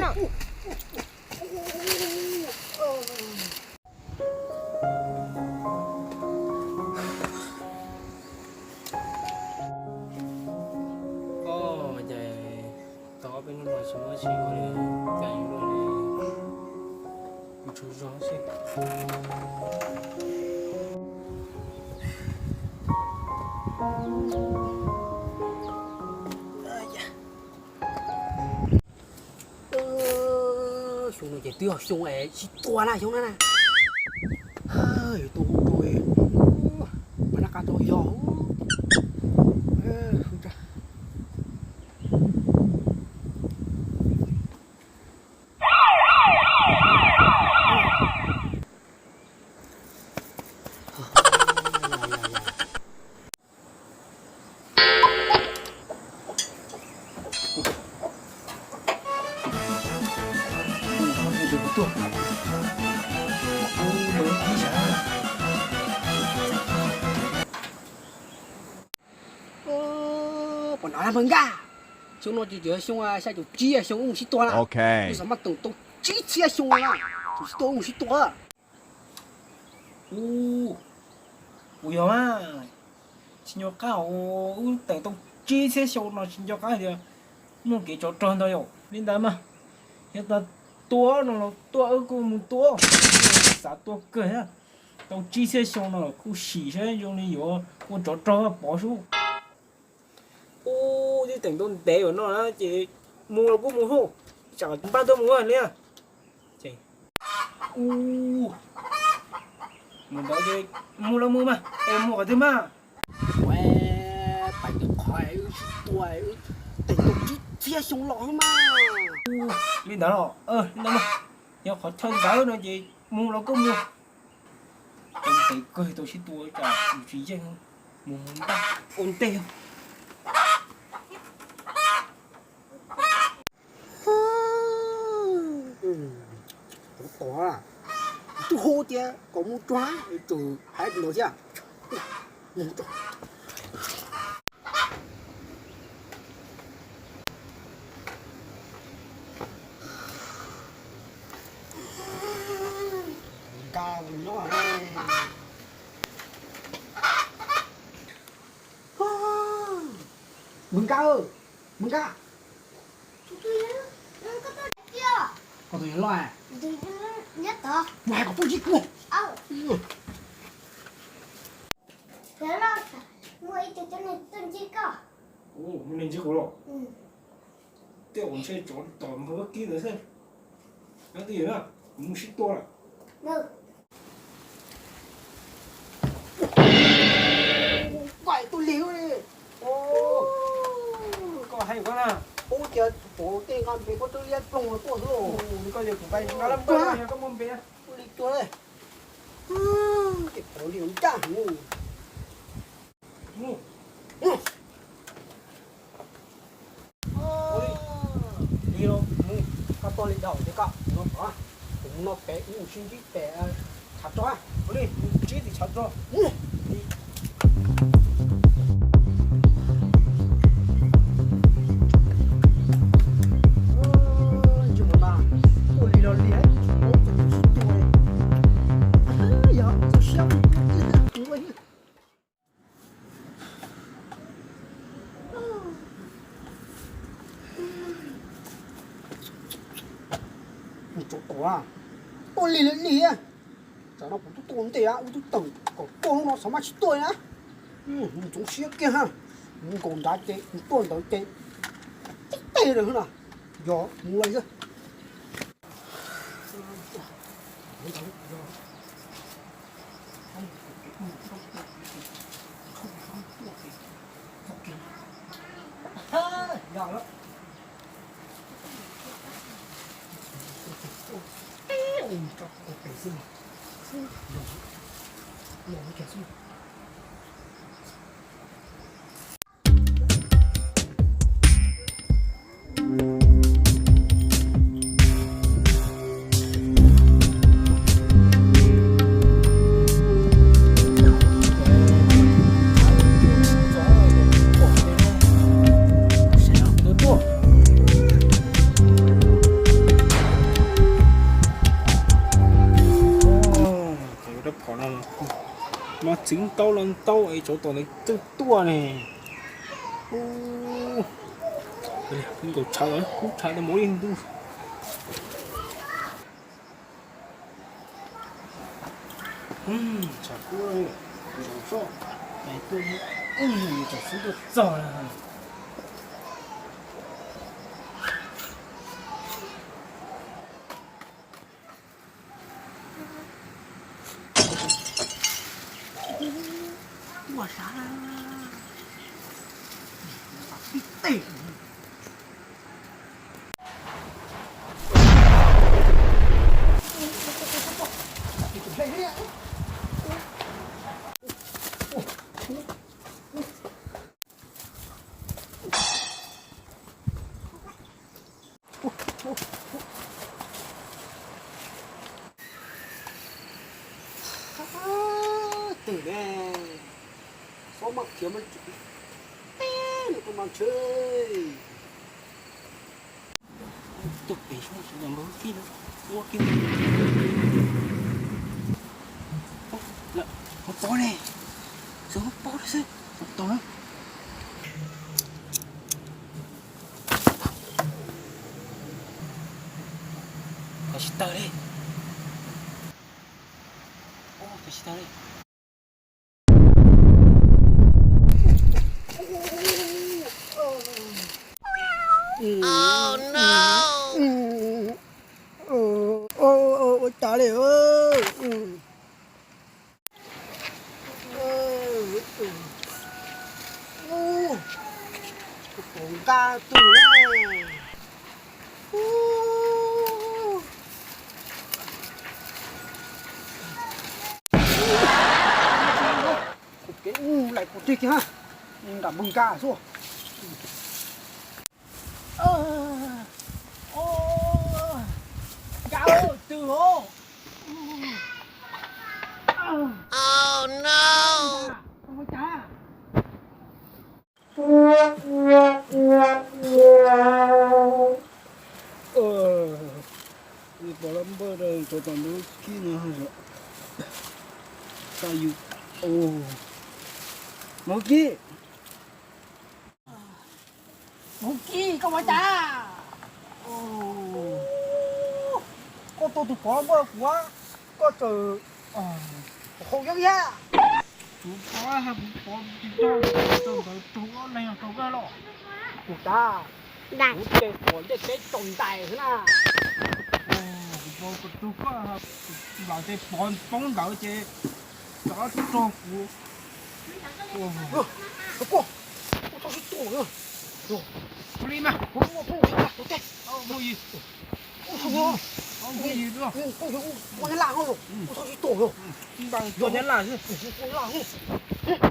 Oj, cas tau ob peb hnub no tsis muaj dab tsi ua li, cas yuav luaj li, kuv tsaug zog xwb. Xyoo no ces twb yog xyoo es sib tua na xyoo no na. Yuav tua ua dua, mas nab qab tau yog. Puas hnov lawm nkaj? Xyoo no ces xyoo xya caum tsib xyoo wb mus sib tua na. Wb xav mas teem tau tsib txhiab xyoo na, tus sib tua wb mus sib tua. Ua, kuv yog mas, tsis nco qab, wb teem tau tsib txhiab xyoo no tsis nco qab tias muaj kev tsov rog ntau yom. Li ntawd mas yog tas tua no los tuaj wb kuj mus tua, xav tua kawg thiab. Tau tsib txhiab xyoo no kuj sim saib zoo li yuav ua tsov rog pov sub. Ub, twb teem tau ntev ua no na ces mus los kuj mus hauj, tsam npaj tuaj mus li. Ces, ub, mus ntawd ces mus los mus mas, es mus qhov twg mas? Pais tus qhov wb sib tua, wb teem tau tsib txhiab xyoo los mas. Li ntawd los, li ntawd mas, yog qhov chaw ntawd no ces mus los kuj mus. Tau ntev kawg tau sib tua tsam mus tsis yeej, mus npaj ua ntej. Kuv tos, kuv twb hu tias kom mus tsuag, tsum hais tus ntawd thiab. Mws Nkaj, Mws Nkaj, koj tus yog loj, kuv hais kom tuaj ntsib kuv. Muaj neeg ntsib kuv los? Tej uas ntshe tsov tom npawg kib ntawd xwb. Nyob twj ywm na, kuv mus sib tua lawm. Koj tuaj lig li. Koj hais koj na. Ub, tias pom tej nqa npe koj twb liab ploog los tuaj xwb. Koj yog kuv nqa nqa lab npawg yog koj muaj npe. Tuaj li tuaj li. Ces pom li ncaj heev. Mus. Mus li los mus, koj tuaj li dhau ces koj mus no tom, kuv mus no pem, wb mus sib ntsib pem tshav rog. Ua li, mus ntsib tim tshav rog. Ntsej muag no tuaj li los li, tsis paub txog tus sib tua li. Yog txaus siab mus tuaj tiag tiag. Mus tsuav kuv, tuaj lig li lig, tsam no kuv twb tuaj ntej, wb twb teem kom tuaj lub no xav mas tsis tuaj na. Mus txoov siab kiag, mus nkaus nrad ces mus tuaj ntawd ces tib teg lawm na, yog mus lawm xwb. Txiv ntau los ntau es tsov tom ntawd tseem tuaj ne. Ub, nkaum tshav los kub tshav tau mus ib ntus. Tshav kub zaum soj, tuaj, tshav kub tuaj txog lawm. Ua sav tib teg. Twm ne, xob maj khiav mas teb no tuaj mas ntshe. Tuaj pem suab sawv daws npawg Kib no, ua kiag. Lawm, mus pov ne, xwb mus pov xwb, mus tau na. Kov tsis tawg li. Kov tsis tawg li. Ua cas li? Nqa tus kev ub laim kuv tig kiag, nram npawg Nkaj xwb. Nkaj, twg os? Pov lab npawj rau tsov tom ntug kib no. Xa yus. Mus kib. Mus kib, koj ua cas? Koj tua tus pov lab npawj kuv, koj txawm hau yeeb thiab. Kuv pov, kuv pov tsis tau, tau ntawd tug ob leeg rau koj los. Kuv tas, kuv ces pom ntiaj teb tsaus ntais xwb na. Kuv pov tug koj, lam ces pov poob ntawd ces rov rau kuv. Li mas, tua nyab laj xwb.